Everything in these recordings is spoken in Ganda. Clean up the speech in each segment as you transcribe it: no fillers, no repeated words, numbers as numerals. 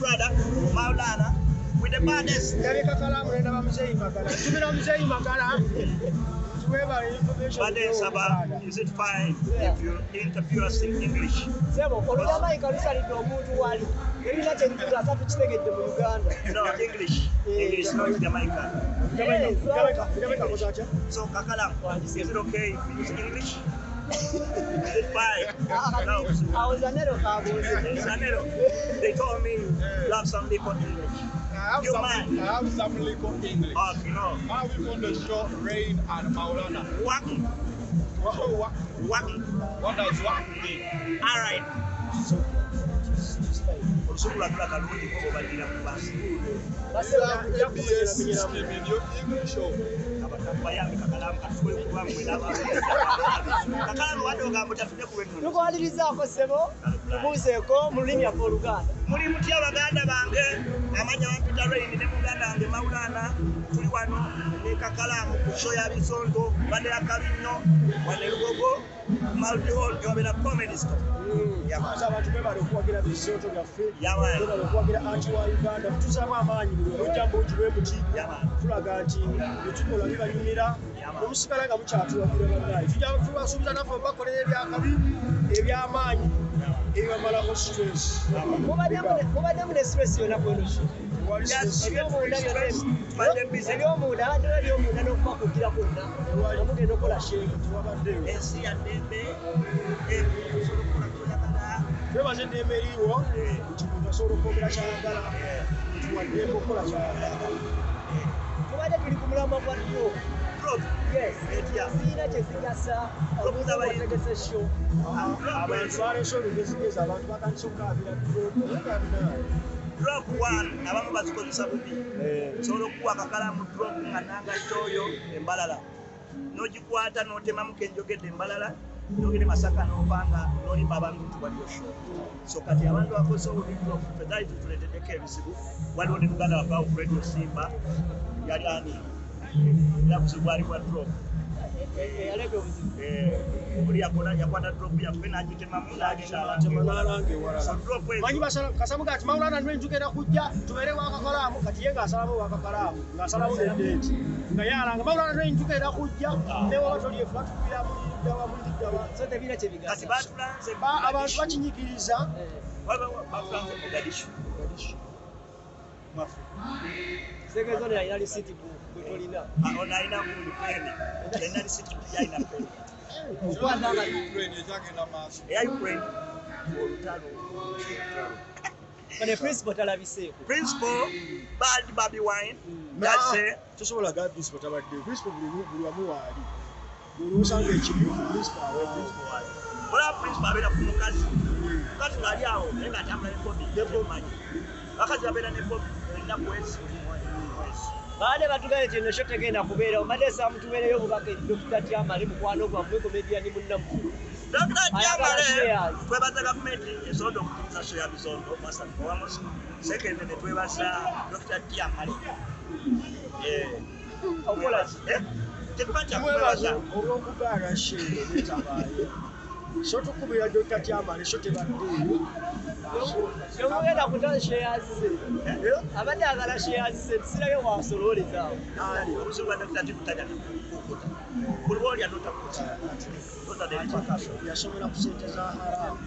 brother Maulana with the baddest. Ndabye Kakalamu ne ndaba Muzeeyi Magala. Ntumira Muzeeyi Magala. Tuwebale information. Badde nsaba, is it fine if you interview us in English? Sebo, Olujamaika lusalidde omuntu wali. Erina kye litugasa tukitegedde mu Uganda. No, English. English, not Jamaica. Jamaica koza atya? So Kakalam, is it okay if we use English? Is it fine? No. Awo Zanero kabuuze. Zanero, they told me you have some little English. I have You some, mind? I have some little English. Okay, no. How we on the show Rain and Maulana? Wacky, What, wacky. what does what mean? All right. Olusuku lwatula kalungi ko bw'obaddira ku basi. You have ABS scheme in your English show. Bayambe Kakalamu katusobola okuba mmwe n'abantu. Kakalamu wadde ogamba otatudde ku lw'ennono. Tukwalirizaako ssebo, tubuuzeeko mu lulimi lwaffe Oluganda. Muli mutya baganda bange? Amanya bampita Rain ne muganda wange Maulana. Tuli wano ne Kakalamu ku show ya Bisonto, badde ya kabi nnyo, wano e Lugogo, ku Multi Hall ewabeera Comedy Store. Yabaza abantu mwebale okuwagira Bisonto byaffe. Yabaana. Mwebale okuwagira anti wa Uganda. Mutuzaamu amaanyi buli lwe mujja mu bungi bwe muti. Yabaana. Tulaga nti bye tukola bibanyumira. Ne musigala nga mukyatuwagira bannaye. Tujja tubasuubiza naffe bakolera ebyakabi, ebyamaanyi, ebibamalako stress. Mubaddemu ne stress yonna ku eno show. Wali Yes. stress. Ebyomunda byonna Tubadde busy. ebyomunda, abaddewo ebyomunda n'okubakugira kwonna. Nga mugenda okukola show. Tewabaddeyo. Ensi ya ddembe, osobola okukola ky'oyagala. Twebaza eddembe eriwo nti muntu asobola okwogera ky'ayagala, nti wa ddembe okukola ky'ayagala. Tubadde tuli ku mulamwa gwa drop. Drop. Yes. Etya? Sirina kye zigasa omuntu ng'otegese show. Abantu baleese olugezigezi, abantu batandise okukaabira drop. Naye bannange. Drop one, abamu bazikozesa bubi. Osobola okuwa Kakalamu drop nga nanga shoyo embalala. N'ogikwata n'otemamu kenjogedde embalala, n'ogenda e Masaka n'opanga n'olimba abantu nti waliyo show. So kati abantu abakozesa obubi drop, ffe zaali zituleeteddeko ebizibu. Waliwo ne muganda waffe awo ku Radio Simba, yali ani? Era buzibu bwali bwa drop. Eyaleeta obuzibu. Oli yakwata drop yaffe n'agitemamu N'agitema n'alanga ewalala. So drop ezo- Manyi basala Kasamu gati Maulana nwe njugenda kujja tubeere wa Kakalamu kati ye ng'asalamu wa Kakalamu ng'asalamu ne date nga yalanga Maulana nwe njugenda kujja ne waba toli efu batukubira muliddawa muliddawa. So tebirina kye bigasa. Kati batulanze Abantu bakinyigiriza. Batulanze Mogadishu. Mwaffe. Segezo ono yalina lisiti gwe tolina. Ono alina gundi peni. Yalina lisiti, yalina peni. Okwata nga Ukraine ekyagenda maaso. Eya Ukraine olutalo. Bane principal talabiseeko. Principal Bad Baby Wine yazze. Tosobola ga principal tabadde. Principal buli wamu waali. Buli lw'osanga ekimyufu principal abeera. Olaba principal abeera ku mukazi. Mukazi ng'ali awo naye ng'atambula ne Bobi. Temumanyi. Abakazi babeera ne Bobi ennaku ezi mwezi. Baade batugambye nti eno show tegenda kubeerawo. Mbadde nsaba mutuweereyo obubaka eri Dr. Tamale mukwano gwammwe comedian munnammwe. Dr. Ayagala Tamale shares. twebaza gavumenti esobodde okutuusa show ya Bisonto first and foremost. Second ne twebaza Dr. Tamale. Okukola ki? Tetuba Tumwebaza kyakwebaza. olw'okugaana show netabaayo. So tukubira Dr. Tamale show tebaddeeyo. Temugenda kuta shares ze. Abadde ayagala shares ze sirayo wasololeza awo. Ani? Obuzibu bwa Dr. T butalya kukuta. Buli lw'olya n'otakuta. Those are the repercussions. Yasomera ku ssente za haramu.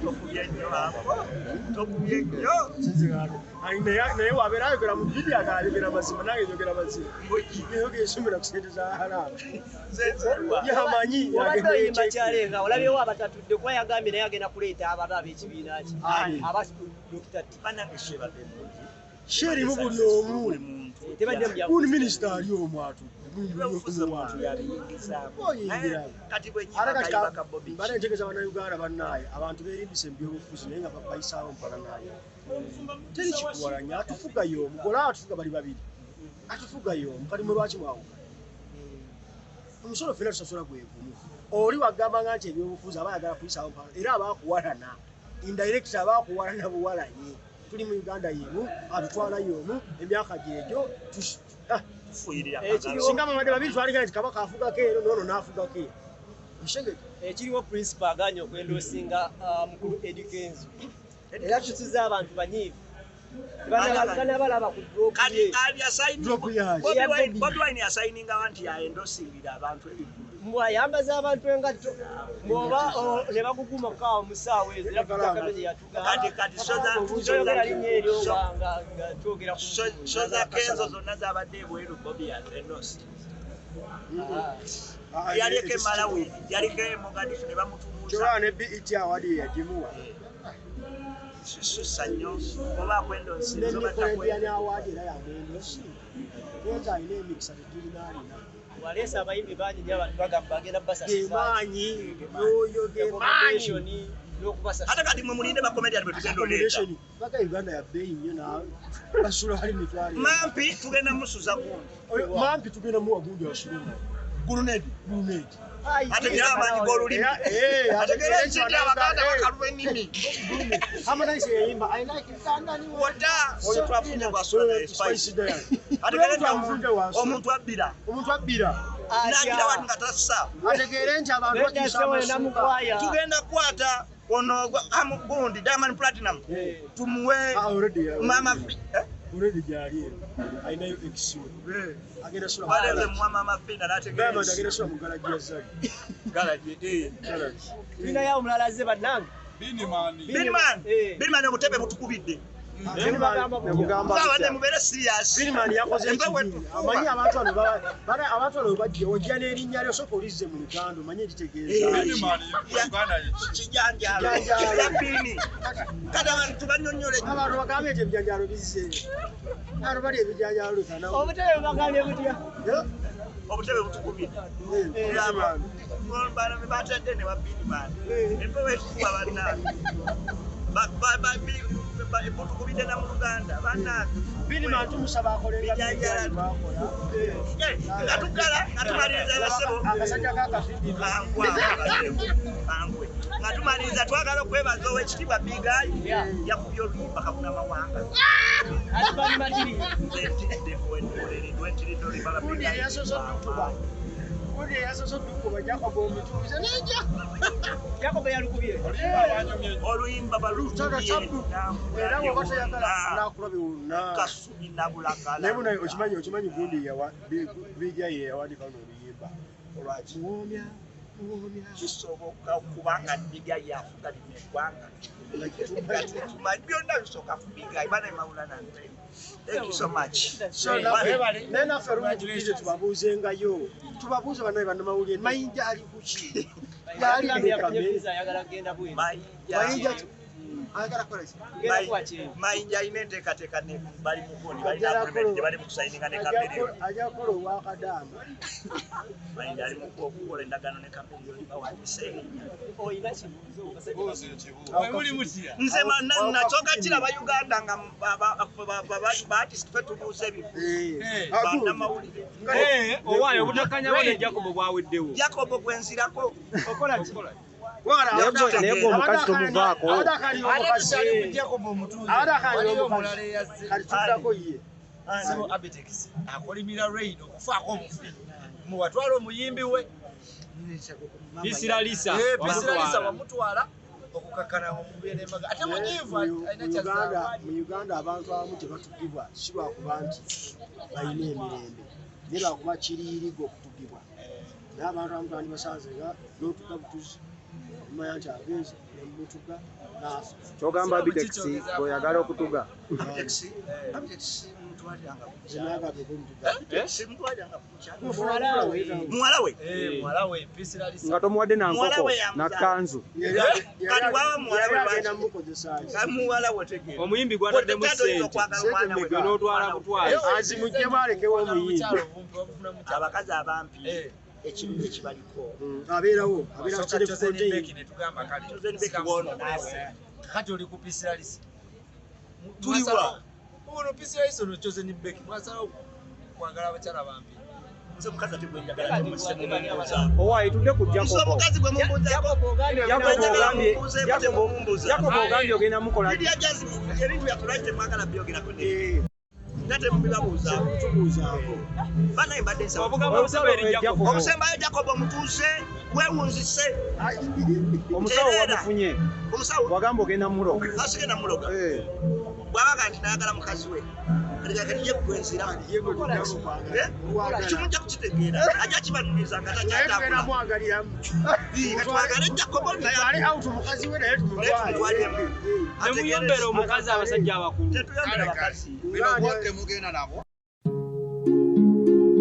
Tokubye nnyo ako. Tokubye nnyo. Naye wabeera ayogera mu vidiyo ayogera mazima nange njogera mazima. Mbuki. Naye yasomera ku ssente za haramu. Zenzerwa. Yamanyi. Obadde oyimba kyalenga olabyewo abatatudde kuba yagambye naye agenda kuleeta ababa ab'ekibiina kye. Ani? Aba Dr. T. Bannange show ebadde nnungi. Show erimu buli omu. Buli muntu. Tebadde mu Gundi minisita ali omu atudde. Ebyobufuzi omuntu yabiyingizaamu. Oyingira. Naye kati bwe Ate nnyimba kati akayimba ka Bobi. mbadde ntegeeza Bannayuganda bannaaye abantu beerimbise mu byobufuzi naye nga bayisaawo mpalanaye. Teri kikuwalanya atufuga y'omu gola atufuga bali babiri. Atufuga y'omu kati mwe lwaki mwawuka? Omusolo ffenna tusasula gwe gumu. Oli wagambanga nti ebyobufuzi aba ayagala kuyisaawo mpalana era abaakuwalana. Indirect abaakuwalana buwalanyi. Tuli mu Uganda y'emu, atutwala y'omu, emyaka gyegyo Tufuuyirira Ekiriwo- akagalo. Singa babadde babiri twalinga nti kabaka afugako eno n'ono n'afugako eno. Oshegedde? Ekiriwo principal agaanye okwendoosinga mukulu Eddy Kenzo. Era tusuza abantu banyiivu. Banabalaba ku drop Kati ye. ali assigning Drop yaaki? Bobi Ya Wine, Bobi. Bobi Wine assigninga nti yaendosingira abantu ebivvulu. Mbw ayambaza abantu engatto bw'oba ne bakuguma kaawo mu ssaawa ezo era Peter yatugamba. Kati kati soza Toyogera linnya eryo nga twogera ku Soza Kenzo zonna zabadde ebweru Bobi yaendosi. Ah, Yaliko e Malawi, yaliko e Mogadishu ne bamutubuuza. Kyolaba ne BET award ye yagimuwa. Kisussa nnyo oba akwendonsinza Ne oba Nickelodeon takwendonsinza. award era yamwendosi. Kenzo alina emikisa tetulina alina. Waleese abayimbi bangi nnyo abantu bagamba bagenda basasuza. Gemaanyi, yoyo gemaanyi. Accommodation n'okubasasuza. Ate kati mwe mulinde bakomedian bwe tugenda oleeta. Accommodation, paka Uganda ya bbeeyi nnyo naawe. Basula wali mitwalo. Mampi tugenda musuza gundi. Oyo, Mampi tugenda muwa gundi asulumu. Gulunedi. Gulunedi. Ategere amaanyi g'olulimi. Ategere nti Abaganda bakaluba ennimi. Harmonize yayimba, I like Uganda ni Wota oyo twafunye gwasula naye Spice. Spice Diana. Ategere nti Twamufunye wasula. omuntu abbira. Omuntu abbira. N'agira wano nga tassa. Ategeere nti abantu Nedda bakyusa ssebo amasuka. namukwaya. Tugenda kukwata ono gundi Diamond Platinum. Tumuwe Ah, already, Mama eh? already gyali ero. Alinayo ex we. Agenda sula mu Baleze garage. muwa Mama Fina n'ategeera Diamond ensi. agenda sula mu garage ya Zari. Garage, eh. Garage. Tulinayo omulala azze bannange. Binimani. Binman, Eh. Binman obutebe butukubidde. Nemugamba Abadde mubeere serious. Binman yakoze Empewo ekibi. etufuuwa. Amanyi abantu bano abantu bano bajja ojja n'erinnya lyo sooka olizze mu Luganda omanye litegeeza. Binimani Uganda yeki. Kijanjaalo. Kijanjaalo. Kya Bini. Kati abantu tubanyonnyole. Abantu bagambye nti ebijanjaalo bizze. Abantu balya ebijanjaalo leka nawe. Obutebe bubagambye butya? Eh? Obutebe butukubidde. Eh, Binman. Bano be batadde ne ba Binman. Empewo etufuuwa bannange. Butukubidde na mu Luganda bannange. Binman tumusaba akole nga Bijanjaalo. Binman bw'akola. Eh, nga tuggala nga tumaliriza abasebo. Akasajja k'akafidi. Bangwe, bangwe. Nga tumaliriza twagala okwebaza owekitiibwa Big Eye yakubye oluyimba Kabuna Mawanga. Ati matiri. Nze ntiridde wentiridde oluyimba lwa Big Gundi Eye. eyasoose oddukuba. Gundi eyasoose oddukuba Jacob omutuuze n'ejja. Jacob yalukubye. Oluyimba lwanyumye nnyo. Oluyimba Lutaka balukubye tabbu. Era bw'oba toyagala naakulaba wonna. Kasubi nabulagala. Naye munaye okimanyi gundi Big Eye ye yawandiika luno oluyimba. Olwaki? Muwoomya, muwoomya. Kisoboka kubanga Big Eye yafuga lino eggwanga. Tumanyi byonna bisooka ku Big Eye. Bana Maulana. Thank you so much. So naye naffe lumu tukize tubabuuzengayo. Tubabuuze bannaye bannamawulire Mayinja ali ku ki? Yali Yagambye aleka yafunye mmere. visa ayagala kugenda bweru. Mayinja. Mayinja ki? Ayagala kukola ki? Kugenda kuwa kyeyo. Mayinja alina enteekateeka ne bali mu gundi balina agreement gye bali mu kusayininga ne Chameleone. Ajja kukola obwakadaama. Mayinja ali mu okukola endagaano ne Chameleone bawandiise erinnya. Olina kibuuzo. Buuza ekibuuzo. Mwe muli mutya? Nze nasooka kiraba Uganda nga ba artist ffe tubuuza ebibuuzo. Eh. Bannamawulire. Owaayo obutakanyabo ne Jacob bwaweddewo. Jacob gwe nzirako. Okola ki? Naye gwe omukazi tomuvaako. Abadde akaanira omukazi. Jacob omutunzi. Abadde akaanira Waliyo omukazi. omulala eyazze. Kati tuddako ye. Sebo Abitex akolimira Rain okufaako omufi. Muwatwala omuyimbi we. Bisiralisa. Eh, Bisiralisa wamutwala okukakkana omubeera embaga. Ate munyiivu Mu alina Uganda kyazza. mu Uganda abantu abamu tebatugibwa si lwakuba nti balina emirembe naye lwakuba kiriiriga okutugibwa naye abantu abamu twandibasanze nga n'otuga butuzi omanya nti agenze nemutuga n'afa. Kyogamba Abitex bw'oyagala okutuga. Abitex, Abitex mutwaliranga ku Nze kyalo. naagamba okumutuga. Abitex mutwaliranga ku kyalo. Muwala we. Muwala we. Eh, muwala we Bisiralisa. Nga tomuwadde na Muwala nkoko we yamuzaala. na kkanzu. Kati bw'aba muwala we Yali agenda lwaki? mukozesa ki? Kati muwala we tegeera. Omuyimbi gw'ataddemu Taata oyinza ssente. okwagala omwana we. Gwe n'otwala butwala. Azimuggyemu alekewo omuyimbi. Abakazi abampi Eh. ekirungi ekibaliko. Abeerawo abeera Asooka ku Chosen contain. Becky ne tugamba kale. Chosen Becky woono naawe. Kati oli ku Bisiralisa. Tuliwa? Ono Bisiralisa ono Chosen Becky mwasalawo kwagala abakyala bambi. Nze omukazi ate gwe njagala temumumbuuza. Owaaye tudde ku Nze Jacob. omukazi gwe mumbuuzaako. Jacob ogambye Jacob Njagala ogambye mumbuuzeeko Jacob temumumbuuza. Jacob ogambye ogenda mukola ki? Lydia Jazmine, ebintu byaffe lwaki temwagala byogerako ne Eh. Ate temubibabuuzaako. Tubuuzaako. Banaye mbadde nsaba. Obugamba obusembayo eri Jacob. Omusembayo Jacob omutuuze weewunzise. Omusawo Tereera. wamufunye. Omusawo Wagamba ogenda muloga. asigenda muloga. Eh. Bw'abaga nti nayagala mukazi we kati kati ye gwenzira. Ye gwe tujja kukwagala. Eh? Ekyo mujja kukitegeera. Ajja kibanumiza nga Naye tugenda takyatambula. mwagaliramu. Katwagale Jacob naye Tutwale out omukazi we naye naye tumutwale. tumutwalemu. Temuyombera omukazi abasajja abakulu. Tetuyombera bakazi. Bino bo temugenda nabo.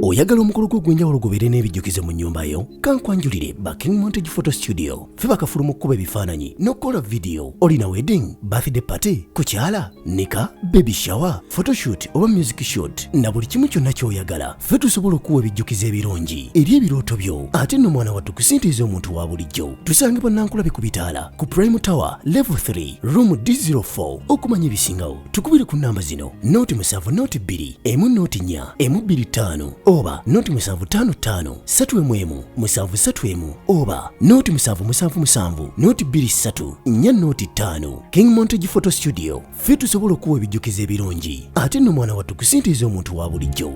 Oyagala omukolo gwo ogw'enjawulo gubeere n'ebijjukizo mu nnyumba yo? Kankwanjulire ba King Montage Photo Studio. Ffe bakafulu mu kkuba ebifaananyi n'okukola vidiyo. Olina wedding, birthday party, kukyala, nika, baby shower, photoshoot oba music shoot na buli kimu kyonna ky'oyagala. Ffe tusobola okuwa ebijjukizo ebirungi eri ebirooto byo. Ate nno mwana wattu ku ssente ez'omuntu wa bulijjo. Tusangibwa Nankulabe ku bitaala ku Prime Tower Level 3 Room D04. Okumanya ebisingawo tukubire ku namba zino 07 02 14 125 oba 0755 311 731 oba 0777 023 405. King Montage Photo Studio, ffe tusobola okuwa ebijjukizo ebirungi ate nno mwana wattu ku ssente ez'omuntu wa bulijjo.